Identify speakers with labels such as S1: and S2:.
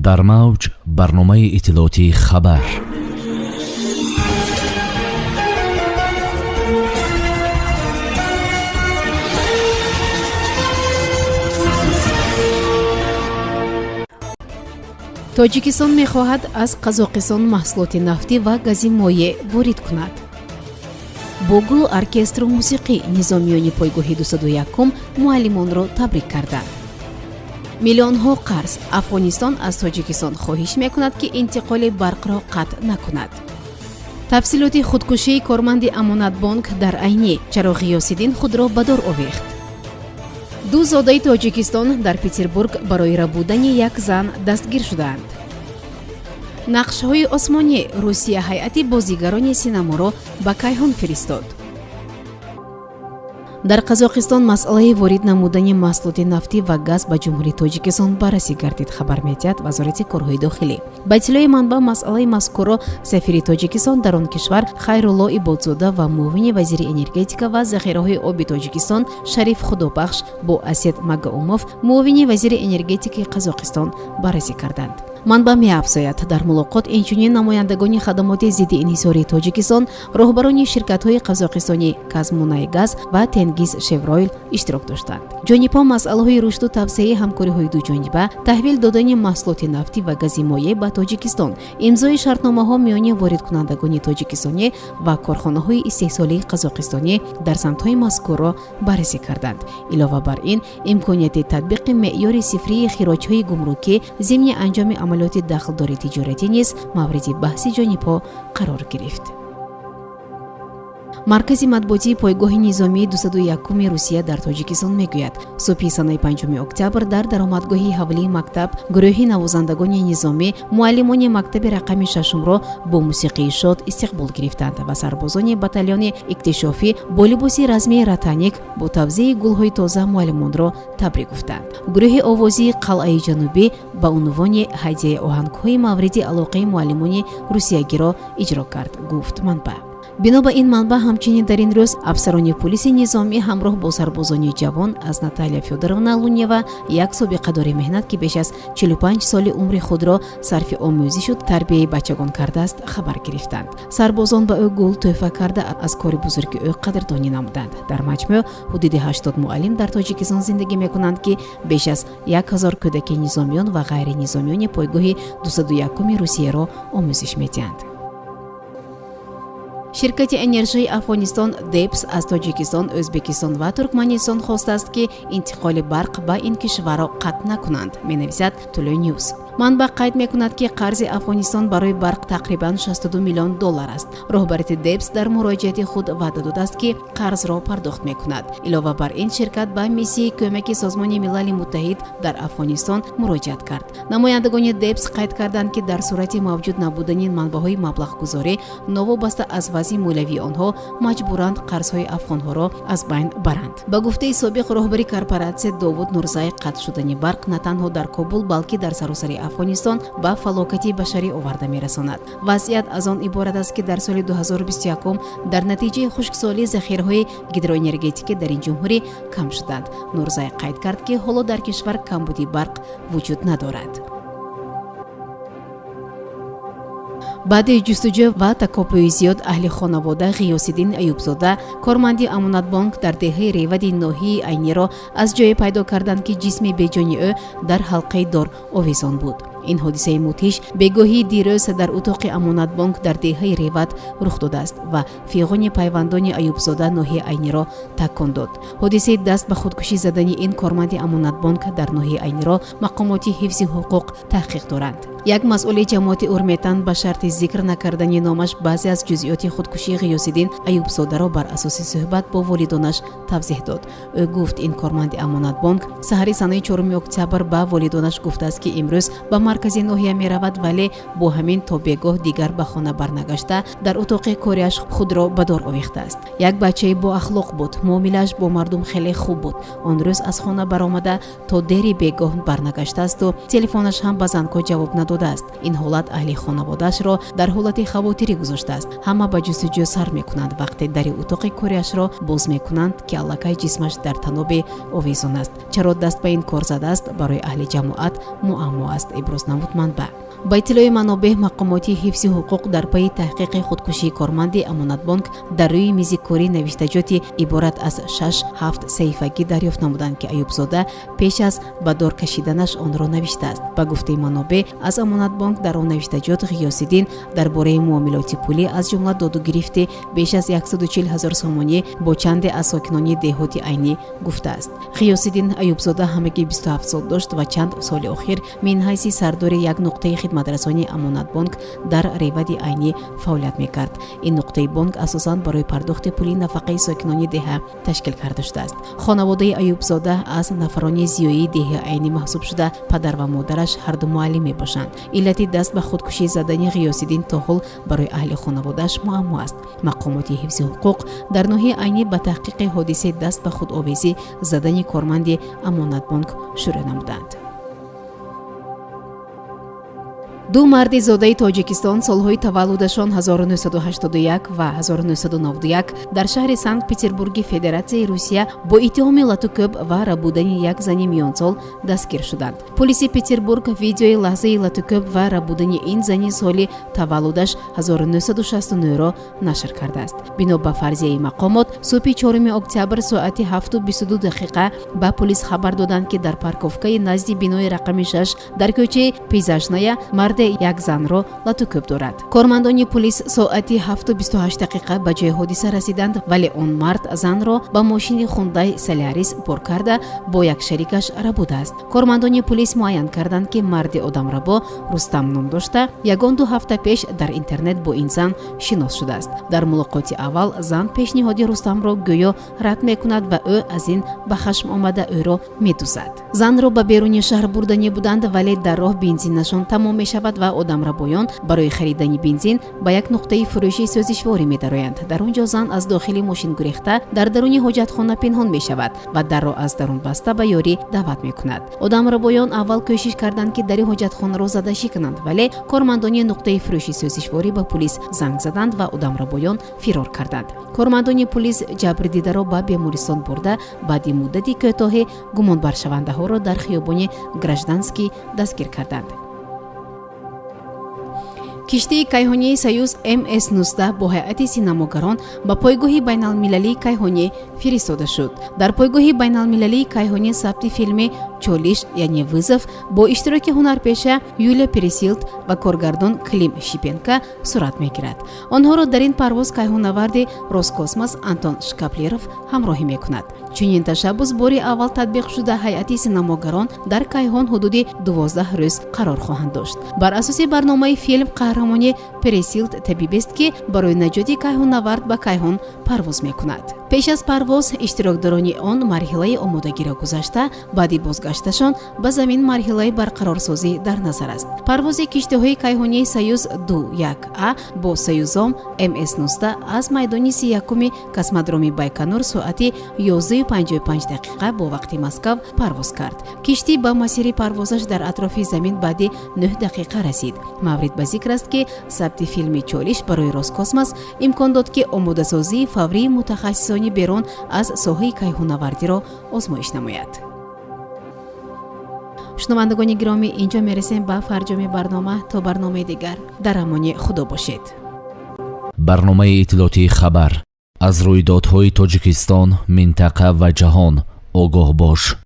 S1: Дар мавҷ барномаи иттилоотии «Хабар».
S2: Тоҷикистон мехоҳад аз Қазоқистон маҳсулоти нафтӣ ва гази моеъ ворид кунад. Бо гулу оркестру мусиқӣ низомиёни пойгоҳи 201 муаллимонро табрик карданд. Миллионҳо қарз. Афғонистон аз Тоҷикистон хоҳиш мекунад, ки интиқоли барқро қатъ накунад. Тафсилоти худкушии корманди Амонатбонк дар Айнӣ. Чаро Ғиёсиддин худро ба дор овехт? Ду зодаи Тоҷикистон дар Петербург барои рабудани як зан дастгир шудаанд. Нақшҳои осмонӣ. Русия ҳайати бозигарони синаморо ба кайҳон фиристод. Дар Қазоқистон масъалаи ворид намудани маҳсулоти нафтӣ ва газ ба Ҷумҳурии Тоҷикистон баррасӣ гардид, хабар медиҳад Вазорати корҳои дохилӣ. Ба иттилои манбаъ, масъалаи мазкурро сафири Тоҷикистон дар он кишвар Хайрулло Ибодзода ва муовини вазири энергетика ва захираҳои оби Тоҷикистон Шариф Худобахш бо Асед Магаумов, муовини вазири энергетикаи Қазоқистон, баррасӣ карданд. Манбаъ меафзояд, дар мулоқот инчунин намояндагони хадамоти зидди инҳисории Тоҷикистон, роҳбарони ширкатҳои қазоқистонӣ «Казмунайгаз» ва «Тенгиз Шевройл» иштирок доштанд. Ҷонибҳо масъалаҳои рушду тавсеаи ҳамкориҳои дуҷониба, таҳвил додани маҳсулоти нафтӣ ва гази моеъ ба Тоҷикистон, имзои шартномаҳо миёни воридкунандагони тоҷикистонӣ ва корхонаҳои истеҳсолии қазоқистонӣ дар самтҳои мазкурро баррасӣ карданд. Илова бар ин, имконияти татбиқи меъёри сифрии хироҷҳои гумрукӣ зимни анҷоми амалиёти дахлдори тиҷоратӣ низ мавриди баҳси ҷонибҳо қарор гирифт. Маркази матбуотии пойгоҳи низомии 201 Русия дар Тоҷикистон мегӯяд, субҳи санаи 5 октябр дар даромадгоҳи ҳавлии мактаб гурӯҳи навозандагони низомӣ муаллимони мактаби рақами шашумро бо мусиқии шод истиқбол гирифтанд ва сарбозони батальони иктишофӣ бо либоси размии ратаник бо тавзеи гулҳои тоза муаллимонро табрик гуфтанд. Гурӯҳи овозии Қалъаи Ҷанубӣ ба унвони ҳадияи оҳангҳои мавриди алоқаи муаллимони русиягиро иҷро кард, гуфт манбаъ. Бино ба ин манбаъ, ҳамчунин дар ин рӯз афсарони пулиси низомӣ ҳамроҳ бо сарбозони ҷавон аз Наталья Фёдоровна Лунева, як собиқадори меҳнат, ки беш аз 45 соли умри худро сарфи омӯзишу тарбияи бачагон кардааст, хабар гирифтанд. Сарбозон ба ӯ гул тӯҳфа карда, аз кори бузурги ӯ қадрдонӣ намуданд. Дар маҷмӯъ ҳудуди 80 муаллим дар Тоҷикистон зиндагӣ мекунанд, ки беш аз 1000 кӯдаки низомиён ва ғайринизомиёни пойгоҳи 201 Русияро омӯзиш медиҳанд. Ширкати энержии Афғонистон ДЕПС аз Тоҷикистон, Ӯзбекистон ва Туркманистон хостааст, ки интиқоли барқ ба ин кишварро қатъ накунанд, менависад Тулӯи Ньюс. Манбаъ қайд мекунад, ки қарзи Афғонистон барои барқ тақрибан 62 миллион доллар аст. Роҳбарити ДЕПС дар муроҷиати худ ваъда додааст, ки қарзро пардохт мекунад. Илова бар ин, ширкат ба миссияи кӯмаки Созмони Милали Муттаҳид дар Афғонистон муроҷиат кард. Намояндагони ДЕПС қайд карданд, ки дар сурати мавҷуд набудани манбаъҳои маблағгузорӣ, новобаста аз вазъи молиявии онҳо, маҷбуранд қарзҳои афғонҳоро аз байн баранд. Ба гуфтаи собиқ роҳбари корпоратсия Довуд Нурзай, қатъ шудани барқ на танҳо дар Кобул, балки дар саросари Афғонистон ба фалокати башарӣ оварда мерасонад. Вазъият аз он иборат аст, ки дар соли 2021 дар натиҷаи хушксолӣ захираҳои гидроэнергетикӣ дар ин ҷумҳурӣ кам шуданд. Нурзай қайд кард, ки ҳоло дар кишвар камбуди барқ вуҷуд надорад. Баъди ҷустуҷӯ ва такопӯи зиёд аҳли хонавода Ғиёсиддин Аюбзода, корманди Амонатбонк дар деҳаи Ревади ноҳияи Айниро аз ҷое пайдо карданд, ки ҷисми беҷони ӯ дар ҳалқаи дор овезон буд. Ин ҳодисаи мудҳиш бегоҳии дирӯз дар утоқи Амонатбонк дар деҳаи Реват рух додааст ва фиғони пайвандони Аюбзода ноҳияи Айниро такон дод. Ҳодисаи даст ба худкушӣ задани ин корманди Амонатбонк дар ноҳияи Айниро мақомоти ҳифзи ҳуқуқ таҳқиқ доранд. Як масъули ҷамоати Урметан ба шарти зикр накардани номаш баъзе аз ҷузъиёти худкушии Ғиёсиддин Аюбзодаро бар асоси суҳбат бо волидонаш тавзеҳ дод. Ӯ гуфт, ин корманди Амонатбонк саҳари санаи 4 октябр ба волидонаш гуфтааст, ки имрӯз ба маркази ноҳия меравад, вале бо ҳамин то бегоҳ дигар ба хона барнагашта, дар утоқи кориаш худро ба дор овехтааст. Як бачаи боахлоқ буд, муомилааш бо мардум хеле хуб буд. Он рӯз аз хона баромада, то дери бегоҳ барнагаштаасту телефонаш ҳам ба зангҳо ҷавоб надод. додааст. Ин ҳолат аҳли хонаводаашро дар ҳолати хавотирӣ гузоштааст. Ҳама ба ҷустуҷӯ сар мекунанд. Вақте дари утоқи кориашро боз мекунанд, ки аллакай ҷисмаш дар танобе овезон аст. Чаро даст ба ин кор задааст, барои аҳли ҷамоат муаммо аст, иброз намуд манбаъ. Ба иттилои манобеъ, мақомоти ҳифзи ҳуқуқ дар пайи таҳқиқи худкушии корманди Амонатбонк дар рӯи мизи корӣ навиштаҷоти иборат аз 6-7 саҳифагӣ дарёфт намуданд, ки Аюбзода пеш аз ба дор кашиданаш онро навиштааст. Ба гуфтаи манобеъ аз Амонатбонк, дар он навиштаҷот Ғиёсиддин дар бораи муомилоти пулӣ, аз ҷумла доду гирифти беш аз 140 ҳазор сомонӣ бо чанде аз сокинони деҳоти Айнӣ гуфтааст. Ғиёсиддин Аюбзода ҳамагӣ 27 сол дошт ва чанд соли охир минҳайси сардори як нуқтаи хидматрасонии Амонатбонк дар Ревади Айнӣ фаъолият мекард. Ин нуқтаи бонк асосан барои пардохти пули нафақаи сокинони деҳа ташкил карда шудааст. Хонаводаи Аюбзода аз нафарони зиёии деҳаи Айнӣ маҳсуб шуда, падар ва модараш ҳарду муаллим мебошанд. Иллати даст ба худкушӣ задани Ғиёсиддин то ҳол барои аҳли хонаводааш муаммо аст. Мақомоти ҳифзи ҳуқуқ дар ноҳияи Айнӣ ба таҳқиқи ҳодисаи даст ба худовезӣ задани корманди Амонатбонк шурӯъ намуданд. Ду марди зодаи Тоҷикистон, солҳои таваллудашон 1981 ва 1991, дар шаҳри Санкт Петербурги Федератсияи Русия бо иттиҳоми латукӯб ва рабудани як зани миёнсол дастгир шуданд. Полиси Петербург видеои лаҳзаи латукӯб ва рабудани ин зани соли таваллудаш 1969-ро нашр кардааст. Бино ба фарзияи мақомот, субҳи 4 октябр соати 7:22 дақиқа ба полис хабар доданд, ки дар парковкаи назди бинои рақами 6 дар кӯчаи Пейзажная марде як занро латукӯб дорад. Кормандони полис соати 7:28 дақиқа ба ҷои ҳодиса расиданд, вале он мард занро ба мошини Хундай Солярис бор карда, бо як шарикаш рабудааст. Кормандони полис муайян карданд, ки марди одамрабо Рустам ном дошта, ягон 2 ҳафта пеш дар интернет бо ин зан шинос шудааст. Дар мулоқоти аввал зан пешниҳоди Рустамро гӯё рад мекунад ва ӯ аз ин ба хашм омада, ӯро медузад. Занро ба беруни шаҳр бурданӣ буданд, вале дар роҳ бензинашон тамом мешавад ва одамрабоён барои харидани бензин ба як нуқтаи фурӯши сӯзишворӣ медароянд. Дар он ҷо зан аз дохили мошин гурехта, дар даруни ҳоҷатхона пинҳон мешавад ва дарро аз дарун баста, ба ёрӣ даъват мекунад. Одамрабоён аввал кӯшиш карданд, ки дари ҳоҷатхонаро зада шикананд, вале кормандони нуқтаи фурӯши сӯзишворӣ ба полис занг заданд ва одамрабоён фирор карданд. Кормандони полис ҷабрдидаро ба бемористон бурда, баъди муддати кӯтоҳе гумонбаршавандаҳоро дар хиёбони Гражданский дастгир карданд. Киштии кайҳонии Союз МС-19 бо ҳайати синамогарон ба пойгоҳи байналмилалии кайҳонӣ фиристода шуд. Дар пойгоҳи байналмилалии кайҳонӣ сабти филми «Чолиш», яъне «Вызов» бо иштироки ҳунарпеша Юлия Пересилд ва коргардон Клим Шипенко сурат мегирад. Онҳоро дар ин парвоз кайҳоннаварди Роскосмос Антон Шкаплеров ҳамроҳӣ мекунад. Чунин ташаббус бори аввал татбиқ шуда, ҳайати синамогарон дар кайҳон ҳудуди 12 рӯз қарор хоҳанд дошт. Бар асоси барномаи филм, қаҳрамони Пересилд табибест, ки барои наҷоти кайҳоннавард ба кайҳон парвоз мекунад. Пеш аз парвоз иштирокдорони он марҳилаи омодагиро гузашта, баъди бозгашташон ба замин марҳилаи барқарорсозӣ дар назар аст. Парвози киштиҳои кайҳонии Союз 2-1 А бо Союзом МС-19 аз майдони 31-уми космодроми Байконур соати 11:55 дақиқа бо вақти Москав парвоз кард. Киштӣ ба масири парвозаш дар атрофи замин баъди 9 дақиқа расид. Маврид ба зикр аст, ки сабти филми «Чолиш» барои Роскосмос имкон дод, ки омодасозии фаврии мутахассисони берун аз соҳаи кайҳоннавардиро озмоиш намояд. Шунавандагони гиромӣ, инҷо мерасем ба фарҷоми барнома. То барномаи дигар дар амони Худо бошед.
S1: Барномаи иттилоотии «Хабар». Аз рӯйдодҳои Тоҷикистон, минтақа ва ҷаҳон огоҳ бош.